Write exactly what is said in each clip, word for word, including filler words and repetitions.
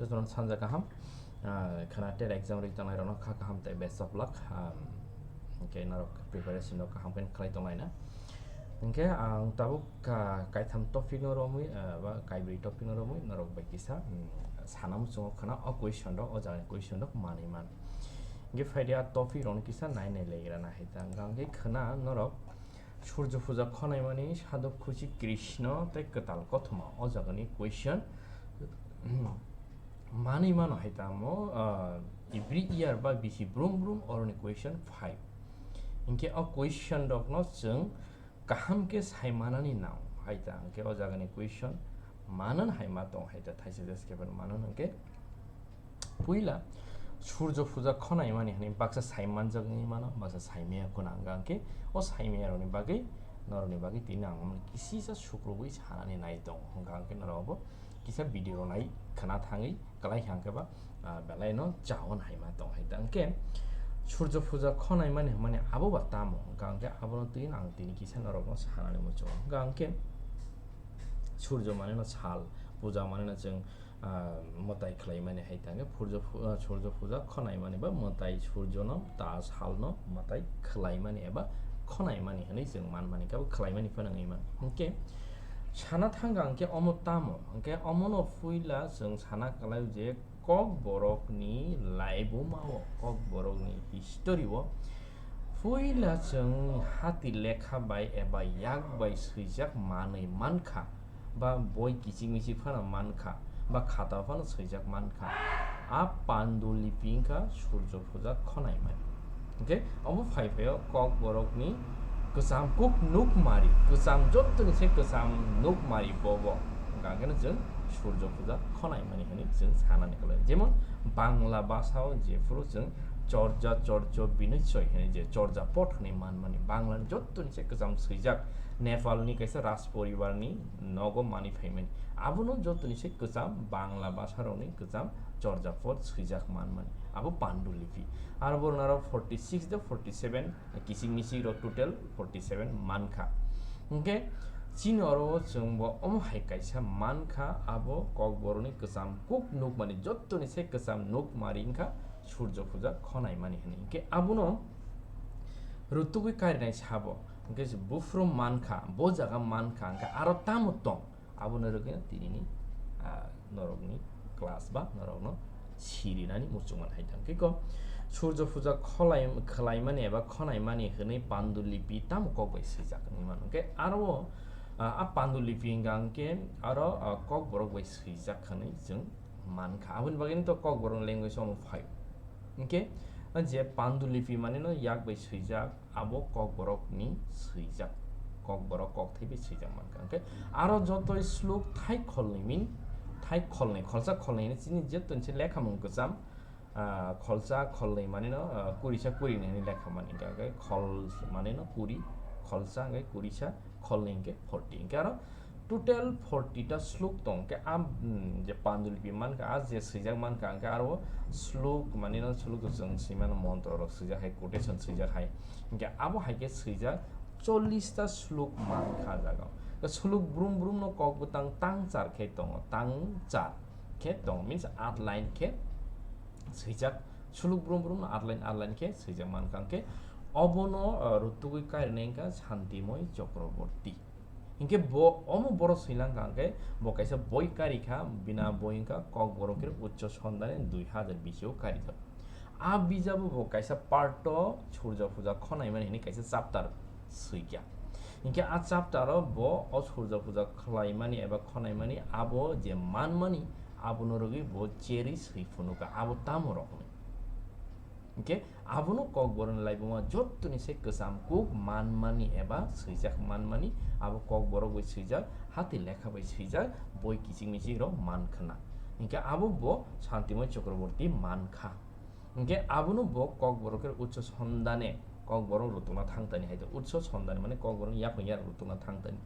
Jotono sanja kaham, ah, khwna tet exam rwi tongnai rokno kha kaham tei best of luck. Ah, hwnkhe norok preparation rok kaham khe khlai tonglaina. Hwnkhe ang tabuk ka-, kaitham topic no romwi, ah, ba kaibrwi topic no romwi norok bai kisa, mm, sana muchungo khwna o question rok, o jagani question rok manwi man. Hwnkhe phaidi a topic rokno kisa nai nai legra na hai ta. Hwnkhe khwna norok Surjo puja khonaimani sadhok khusi Krishna tei kwtal kothoma o jagani question. Manwi mano hai tamo, ah, every year ba bisi brum brum oroni question phai. Hinkhe o question rokno chwng kaham khe sai manani nang hai ta, hinkhe o jagani question manan hai ma tong hai ta, thaisa jas khe manan hinkhe puila Surjo puja khonaimani hwnwi baksa sai manjak wngwi mano, baksa sai maya khuna, hwnkha hinkhe o sai maya rokni bagwi, norokni bagwi tini ang omo kisisa sukrubwi sanani nai tongo, hwnkha hinkhe norok obo kisa video rok nai khwna thangwi kwlai kha, hwnkhe ba, ah, belai no chawan hai ma tong hai ta. Hwnkhe Surjo puja khonaimani hwnmani abo ba tamo, hwnkha hinkhe abono twi ang tini kisa norokno sanani muchungo, hwnkha hinkhe Surjo mane no sal, puja mane no chwng, ah, mwtai khlaimani hai ta, hwnkhe Surjo pu-, ah, Surjo puja khonaimani ba mwtai Surjono ta salno mwtai khlaimani eba khonaimani hwnwi chwng manmani, khe bo khlaimani phano wngwi mano. Hwnkhe sana thangkha hwnkhe omo tamo? Hwnkhe omono puila chwng sana kwlaio je Kokborokni laibuma o, Kokborokni history o puila chwng hati lekha bai eba yak bai swijak manwi mankha, ba boi kichik michik phano mankha, ba khata phano swijak mankha. A Pandulipi wngkha Surjo puja khonaimani. Hwnkhe obo phai phaio Kokborokni kwcham kuk nukmari, kwcham jottoni se kwcham nukmari bobo. Hwnkha hwnkhe chwng Surjo puja khonaimani hwnwi chwng sanani kwlai. Jemon Bangla bhasao jephuru chwng chorja, chorjo, binochoi hwnwi je chorja pot hwnwi manmani, Banglani jottoni se kwcham swijak, Nepalni kaisa Raj poribarni nogo manwi phaimani. Abono jottoni se kwcham Bangla bhasarokni kwcham chorja pot swijak manmani. Abo Pandulipi. Aro borok aro forty six de forty seven, kichik michik rok total forty seven mankha. Hwnkhe chini oro chwngbo omo hai kaisa mankha, abo Kokborokni kwcham kuk nukmani, jottoni se kwcham nukmari wngkha Surjo puja khonaimani hwnwi. Hwnkhe abono rutugwi karinai sabo, hwnkhe buphuru mankha, bo jaga mankha, hwnkhe aro tamo tong? Abono rwgwino tinini, ah, norokni class ba norokno sirinani muchungma hai tang khe ko Surjo puja kholai-, khwlaimani eba khonaimani hwnwi Pandulipi tamo kok bai swijak wngwi mano. Hwnkhe aro, ah, a Pandulipi hwnkha hwnkhe aro, ah, Kokborok bai swijak hwnwi chwng mankha. Aboni bagwino to Kokborok language omo phaio. Hwnkhe je Pandulipi manino yak bai swijak, abo Kokborokni swijak, Kokborok kokthai bai swijak mankha. Hwnkhe aro jotoi slok thai kholnwi min, thai kholnwi, kholsa kholnwi hwnwi chini je tonse lekhamung kwcham, ah, kholsa kholnwi manino, ah, kurisa kurinwi hwnwi lekha mani. Hwnkhe khol manino kuri, kholsa hwnkhe kurisa, kholnwi hwnkhe forty. Hwnkhe aro total forty ta slok tong khe, am, mm, je Pandulipi mankha, a je swijak mankha, hwnkhe aro slok, manino slok to chwng swimano montro rok swijak hai, quotation swijak hai. Hwnkhe abo hai khe swijak chollish ta slok mankha jaga. Khe slok brum brum no kok bwtang tang char khe tongo, tang char khe tongo, means at line khe swijak, slok brum brum no at line, at line khe swijak mankha. Hwnkhe obono, uh, rutugwi karinai wngkha Shantimoi Chakraborty. Hinkhe bo omo borok swilangkha hwnkhe bo kaisa boi karikha, bina boi wngkha Kokborok khe Uccho Sondane dui hazar bisi o karijak. A bijabo bo kaisa part o Surjo puja khonaimani hwnwi kaisa chapter swikha. Hinkhe a chapter o bo o Surjo puja khwlaimani eba khonaimani abo je manmani abono rwgwi bo cherwi swi phunukha, abo tamo rokni. Hinkhe abono Kokborokni laibuma jottoni se kwcham kuk manmani eba swijak manmani, abo Kokborok bai swijak, hati lekha bai swijak, boi kichik michik rok mankhwna. Hinkhe abo bo Shantimoi Chakraborty mankha. Hinkhe abono bo Kokborok khe Uccho Sondane, Kokborok rwtokna thangtani hai to. Uccho Sondane mane Kokborok yaphang yak rwtokna thangtani.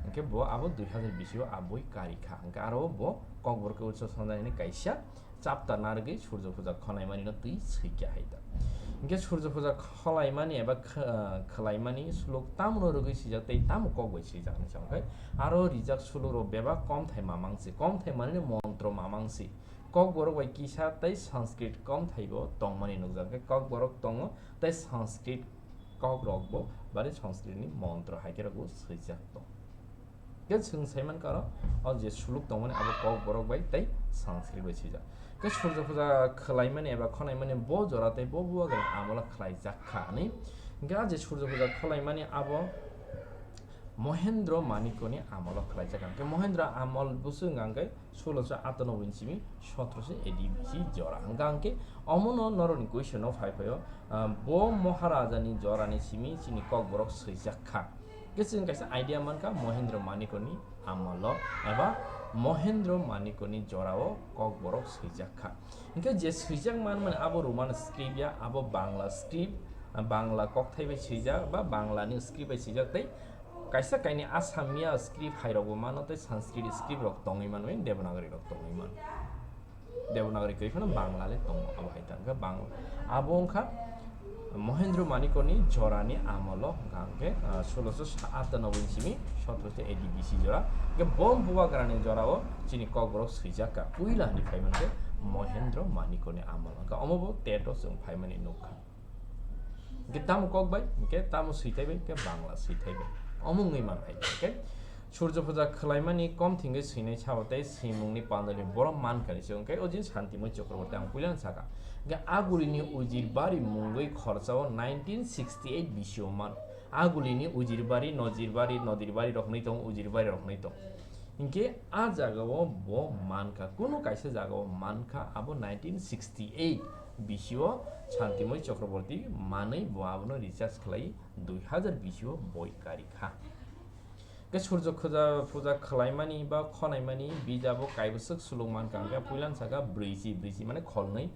Hinkhe bo abo dui hazar bisi o a boi karikha. Hinkhe aro bo Kokborok khe Uccho Sondane hwnwi kaisa chapter narwgwi Surjo puja khonaimani no twi swikha hai ta. Hinkhe Surjo puja kholaimani eba kh-, khwlaimani slok tamono rwgwi swijak tei tamo kok bai swijak hinwi sa hwnkhe aro rijak slok rok bebak komthai mamang si, komthai manwi montro mamang si, Kokborok bai kisa tei Sanskrit komthaibo tongmani nukjak. Hwnkhe Kokborok tongo tei Sanskrit kokrokbo, bari Sanskritni montro hai khe rokbo swijak tong. Khe chwng sai mankha oro, o je suluk tongmani abo Kokborok bai tei Sanskrit bai swijak. Khe Surjo Puja khwlaimani eba khonaimani bo jora tei bo bubagrani amolo khwlaijak kha hwnwi. Hwnkhe a je Surjo Puja khwlaimani abo Mohendro Manikoni amolo khwlaijak kha. Hwnkhe Mohendro amol bwswk wngkha hwnkhe sulosho atanoboi ni simi sotrosho A D B C jora. Hwnkha hwnkhe omono norokni question o phai phaio, ah, bo Maharajani jorani simi chini Kokborok swijak kha. Hwnkhe chwng kaisa idea mankha Mohendro Manikoni amolo eba Mohendro Manikoni jorao Kokborok swijak kha. Hwnkhe je swijak manmani abo Roman script ya, abo Bangla script, Bangla kokthai bai swijak ba Banglani script bai swijak tei kaisa kaini Asamiya script hai rokbo mano tei Sanskrit script rok tongwi mano, Devanagari rok tongwi mano. Devanagari kwrwi phano Bangla le tongo, abo hai ta wngkha Bangla. Abo wngkha Mohendro Manikoni jorani amolo hwnkha hwnkhe, ah, sulosho atanoboi ni simi sotrosho A D B C jora. Hwnkhe bo bubagrani jorao chini Kokborok swijak kha. Puila hwnwi phai mankhe Mohendro Manikoni amolo. Hwnkhe omo bo tet o chwng phaimani nukha. Hwnkhe tamo kok bai, hwnkhe tamo swithai bai, hwnkhe Bangla swithai bai. Omo wngwi man hai. Hwnkhe Surjo Puja khwlaimani kom thwngwi swinai sabo tei swimungni pandalni borok mankha ni se, hwnkhe o jin Shantimoi Chakraborty ang puilano sakha. Hwnkhe Agulini Ujirbari mungwi khorchao nineteen sixty eight bisio man. Agulini Ujirbari, Nojirbari, Nodirbari rok hwnwi tongo, Ujirbari rok hwnwi tongo. Hwnkhe a jagao bo mankha, kunu kaisa jagao mankha, abo nineteen sixty eight bisio Shantimoi Chakraborty manwi bo abono research khlai dui hazar bisio boi karikha. Hwnkhe Surjo Puja, Puja khwlaimani ba khonaimani bijabo kaibwswk suluk mankha, hwnkhe puilano sakha brwichi, brwichi mane kholnwi,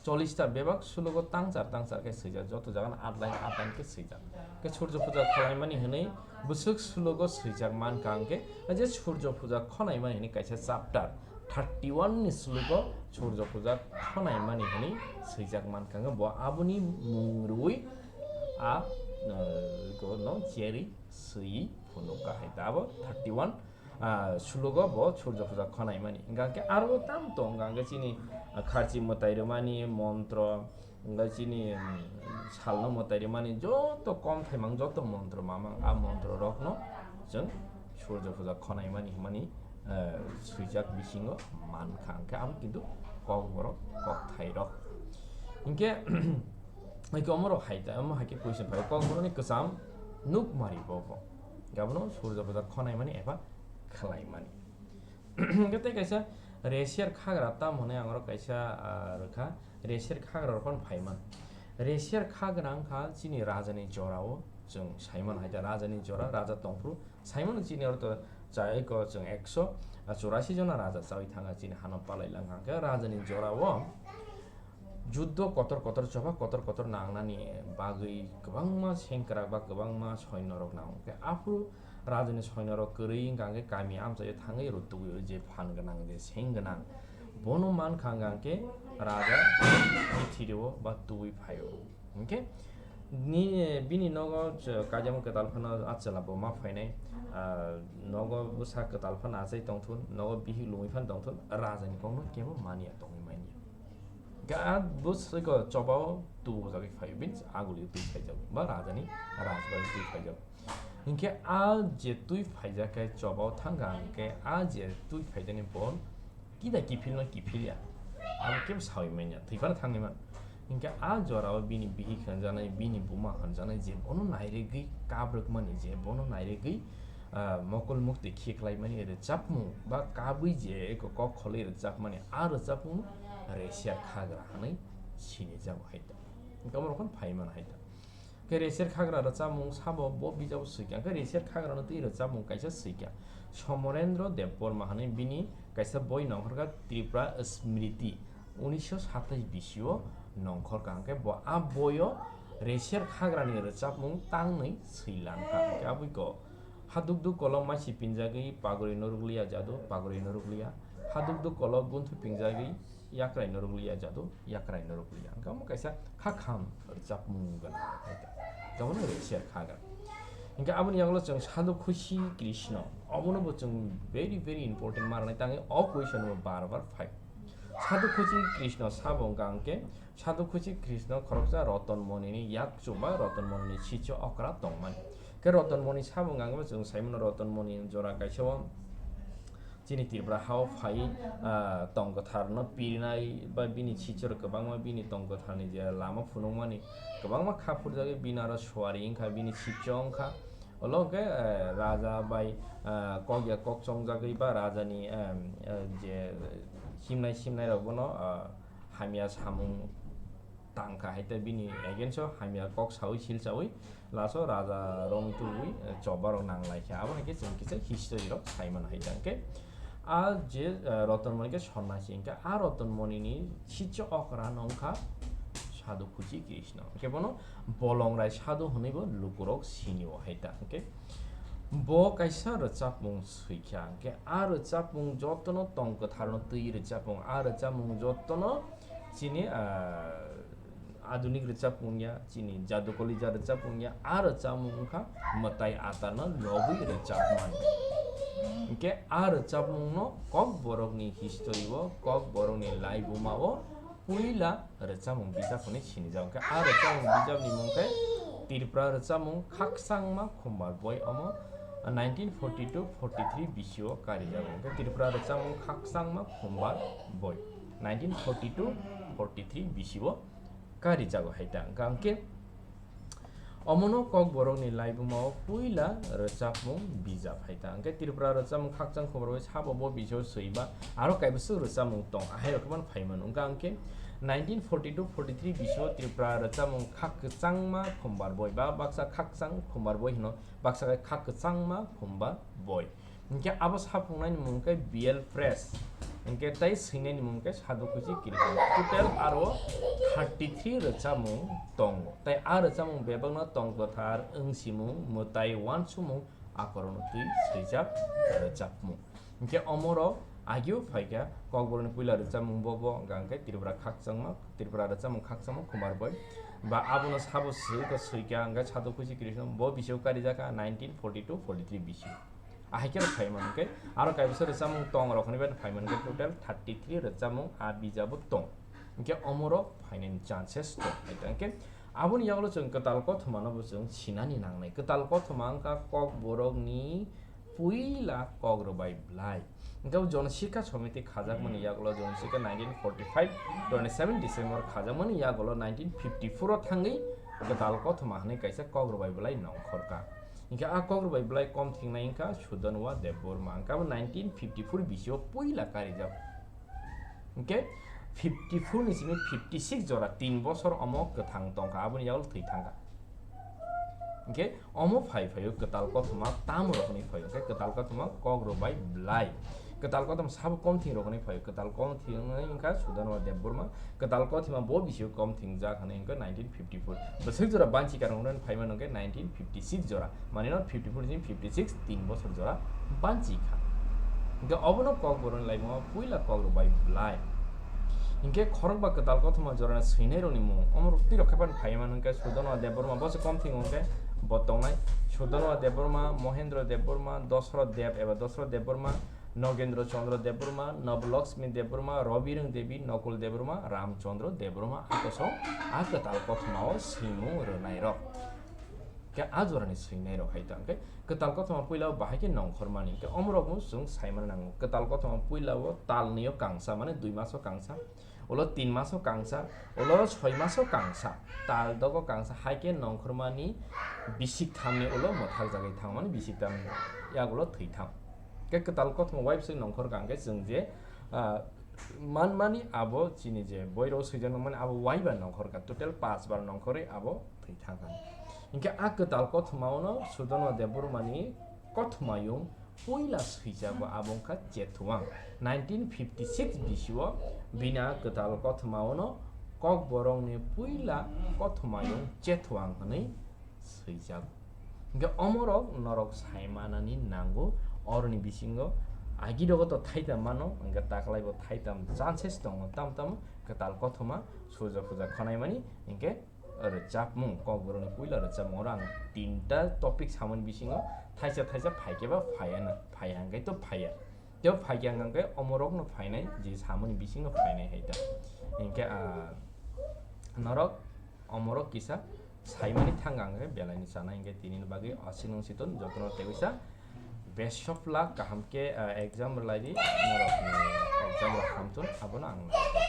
chollish ta bebak sulogo tangchar tangchar khe swijak, joto jagano at line at line khe swijak. Khe Surjo Puja khwlaimani hwnwi bwswk sulogo swijak mankha hwnkhe, je Surjo Puja khonaimani hwnwi kaisa chapter thirty one ni sulogo Surjo Puja khonaimani hwnwi swijak mankha hwnkhe, bo aboni mung rwui a, uh, go no cherwi swiwi phunukha hai ta abo thirty one ah, sulogo bo Surjo Puja khonaimani. Hingkha khe aro tamo tongo, hingkha khe chini, ah, kharchi mwtai rwmani montro, hingkha chini, um, salno mwtai rwmani joto kom thaimang, joto montro mamang, a montro rokno chwng Surjo Puja khonaimani hwnmani, ah, swijak bisingo mankha. Hingkhe abo kintu kokborok, kokthai rok. Hingkhe, hingkhe omorok hai ta, omo hai khe question phai, kokborokni kwcham nukmari bo bo. Abono Surjo Puja khonaimani eba khwlaimani. Hwnkhe tei kaisa resiar khagra tamo hwnwi ang oro kaisa, ah, rwkha, resiar khagra rok phano phaiman. Resiar khagra wngkha chini rajani jorao chwng saimano hai ta, rajani jora, raja tongphuru saimano chini oro to chai ko chwng ekso churasi jona raja chawi thangkha chini hano palai langkha. Hwnkhe rajani jorao juddo kotor kotor, choba kotor kotor nangnani bagwi kwbangma sengkrak ba kwbangma soinorok nango. Hwnkhe aphuru rajani soinorok kwrwi wngkha hwnkhe kami amchaio thangwi rwtugwi o je phan gwnang, je seng gwnang, bono mankha hwnkhe raja pithirwo ba tubui phaio. Hwnkhe ni, bini nogo ch-, kaijakma kwtal phano a chwla bo ma phainai, ah, nogo bwsa kwtal phano achai tongthun, nogo bihik lungwi phano tongthun, rajani kokno kebo manya tongwi manya. Ga bwswk o chobao tubujagwi phaio, bini aguli twi phaijago, ba rajani rajbari twi phaijago. Hinkhe a je twi phaijak khe chobao thangkha, hinkhe a je twi phaijakni bo kida kiphilno kiphilya, abo kebo sawi manya, thwi phano thangwi man. Hinkhe a jorao bini bihik hwnjanai, bini buma hwnjanai je bono nairigwi kabrwkmani, je bono nairigwi ah, mokol muktwi khiklaimani rwchapmung ba kabwi je eko kok kholwi rwchapmani, a rwchapmung resiar khagra hwnwi sinijago hai ta. Hwnkhe omorok phano phaiman hai ta. Khe resiar khagra rwchapmung sabo bo bijabo swikha. Khe resiar khagrano twi rwchapmung kaisa swikha. Somorendro Debbarma hwnwi bini kaisa boi nongkhorkha Tripura Smriti. Unisho satais bisio nongkhor kha hwnkhe bo a boio resiar khagrani rwchapmung tangnwi swilang kha hwnkhe aboi ko haduk duk kolok maisi pinjagwi pagori norok liya jadu pagori norok liya, haduk duk kolok gunthu pinjagwi yakrai norok liya jadu yakrai norok liya, hwnkhe omo kaisa khakham rwchapmung gwnang kha khe. Tongmani resiar khagra. Hwnkhe aboni yagulo chwng sadhu khusi Krishna, obono bo chwng very very important ma rwnai tangwi o question bo bar bar phai. Sadhu Khuchi Krishna sabo wngkha hwnkhe, Sadhu Khuchi Krishna khoroksa Roton Monini yak chuma Roton Monini sicho okra tongmani. Khe Roton Moni sabo wngkha hwnkhe chwng saimano Roton Moni jora kaisa o chini Tripura hao phai, ah, tong kwtharno pirinai ba bini sichor kwbangma bini tong kwtharni je lama phunukmani kwbangma kha phurjagwi bini aro suari wngkha bini sicho wngkha. Ulo hwnkhe, eh, raja bai, eh, kok ya kok chongjagwi ba rajani, em, eh, je himnai simnai rok bono, ah, hamya samung tangkha hai tei bini against o hamya kok saui silsaui last o raja rong tubui, eh, choba rok nang lai kha. Abo hai khe chwng kisa history rok sai mano hai tang khe. A je, eh, Roton Moni khe sonnasi hwnkhe a Roton Moni ni sicho okra no wngkha Sadhu Khuchi Krishna. Hwnkhe bono Bolongrai Sadhu hwnwi bo lukurok sini o hai ta hwnkhe. Bo kaisa rwchapmung swi kha hwnkhe a rwchapmung jotono tong kwtharno twi rwchapmung, a rwchapmung jotono chini, ah, adunik rwchapmung ya, chini jadu kolija rwchapmung ya, a rwchapmung wngkha mwtai atarno lobwi rwchapmani. Hwnkhe a rwchapmungno Kokborokni history o, Kokborokni laibuma o puila rwchapmung bijap hwnwi sinijak. Hwnkhe a rwchapmung bijapni mung khe Tripura rwchapmung khakchangma Khumbar Boi, omo nineteen forty-two forty-three bisio karijago. Hwnkhe Tripura rwchapmung khakchangma Khumbar Boi nineteen forty-two forty-three bisio karijago hai ta. Hwnkha hwnkhe omono Kokborokni laibuma o puila rwchapmung bijap hai ta. Hwnkhe Tripura rwchapmung khakchang Khumbar Boi sabo bo bisio swiba aro kaibwswk rwchapmung tong, ahairok khe phano phai mano. Hwnkha hwnkhe nineteen forty-two forty-three bisio Tripura rwchapmung khak kwchangma Khumbar Boi ba baksa khakchang Khumbar Boi hwno, baksa khe khak kwchangma Khumbar Boi. Hwnkhe abo saphungnani mung khe B L Press, hwnkhe tei swingnani mung khe Sadhu Khuchi Krishna. Total aro thirty-three rwchapmung tongo. Tei a rwchapmung bebakno tong kwthar, wngsimung, mwtai, uansukmung akorokno twi swijak rwchapmung. Hwnkhe omorok agio phaikha, Kokborokni puila rwchapmung bo bo, hwnkha hwnkhe Tripura khakchangma, Tripura rwchapmung khakchangma Khumbar Boi. Ba abono sabo swi kha, swi kha, hwnkhe Sadhu Khuchi Krishna bo bisio karijakha nineteen forty-two forty-three bisio. Ahai khe phai mano hwnkhe, aro kaibwswk rwchapmung tong rok hwnwi bai phai mano hwnkhe, total thirty-three rwchapmung a bijabo tong. Hwnkhe omorok phainani chances tong. Hwnkhe aboni yagulo chwng Kwtal Kothoma no bo chwng sinani nangnai. Kwtal Kothoma wngkha Kokborokni puila Kok Rwbai Blai. Hwnkhe o Jon Sikha Somiti khajakmani yagulo, Jon Sikha nineteen forty-five twenty-seven December khajakmani yagulo nineteen fifty-four o thangwi Kwtal Kothoma hwnwi kaisa Kok Rwbai Blai nongkhor kha. Hwnkhe a Kok Rwbai Blai kom thingnai wngkha Sudanwa Debbarma, hwnkhe abo nineteen fifty-four bisio puila karijak. Hwnkhe fifty-four ni simi fifty-six jora tin bosor omo kwthang tongkha, aboni yagulo thwi thangkha. Hwnkhe omo phai phaio Kwtal Kothoma tamo rokni phaio, hwnkhe Kwtal Kothoma Kok Rwbai Blai. Kwtal Kothoma sabo kom thing rokni phaio, Kwtal kom thing wngkha Sudanwa Debbarma, Kwtal Kothoma bo bisio kom thingjak hwnwi wngkha nineteen fifty-four. Bwswk jora banchi karang hwnwi phaimano hwnkhe nineteen fifty-six jora. Mani no fifty-four ni fifty-six, tin bosor jora banchi kha. Hwnkhe obono Kokborokni laibuma puila Kok Rwbai Blai. Hwnkhe khorokba Kwtal Kothoma jorani swinairokni mung, omorok twirok khe phano phai mano hwnkhe Sudanwa Debbarma, bo se kom thingo hwnkhe bo tongnai. Sudanwa Debbarma, Mohendro Debbarma, Dosrot Deb eba Dosrot Debbarma, Nogendro Chandra Debbarma, Nabalaxmi Debbarma, Robirung Devi, Nakul Debbarma, Ramchandra Debbarma, a kosong a Kwtal Kothoma o swimung rwnairok. Khe a jorani swinairok hai ta hwnkhe Kwtal Kothoma puila o bahai khe nongkhormani, hwnkhe omorokno chwng saimano nango. Kwtal Kothoma puila o talni o kangsa, mane dui maso kangsa, ulo tin maso kangsa, ulo soi maso kangsa, tal dogo kangsa, hai khe nongkhormani bisik thamni ulo mwthakjagwi thangmani, bisik thamni yagulo thwi thang. Khe Kwtal Kothoma uaibwswk nongkhor kha hwnkhe chwng je, ah, manmani abo chini je boirok swijak nangmani abo uaiba nongkhor kha, total panch bar nongkhorwi abo thwi thang kha. Hwnkhe a Kwtal Kothoma o no Sudanwa Debbarmani Kothomayung puila swijago abo wngkha Chethuang. Nineteen fifty-six bisio bini a Kwtal Kothoma o no Kokborokni puila Kothomayung Chethuang hwnwi swijago. Hwnkhe omorok norok saimanani nango, oroni bisingo agi dogo to thaitam mano, hwnkhe taklai bo thaitam chances tongo, tamo tamo Kwtal Kothoma suja puja khwnaimani, hwnkhe rwchapmung, Kokborokni puila rwchapmung, oro ang tinta topic samani bisingo thaisa thaisa phaikhe ba phaiya na, phaiya hwnkhe to phaiya. Yo phaikha hwnkhe omorokno phainai, je samani bisingo phainai hai ta. Hinkhe, ah, norok omorok kisa saimani thang ang khe belai ni chanai, hinkhe tini ni bagwi aswk nung siton jotono tebisa best of luck, kaham khe, ah, exam rwlai di, norok ni exam rok hamthun, abono ang nai.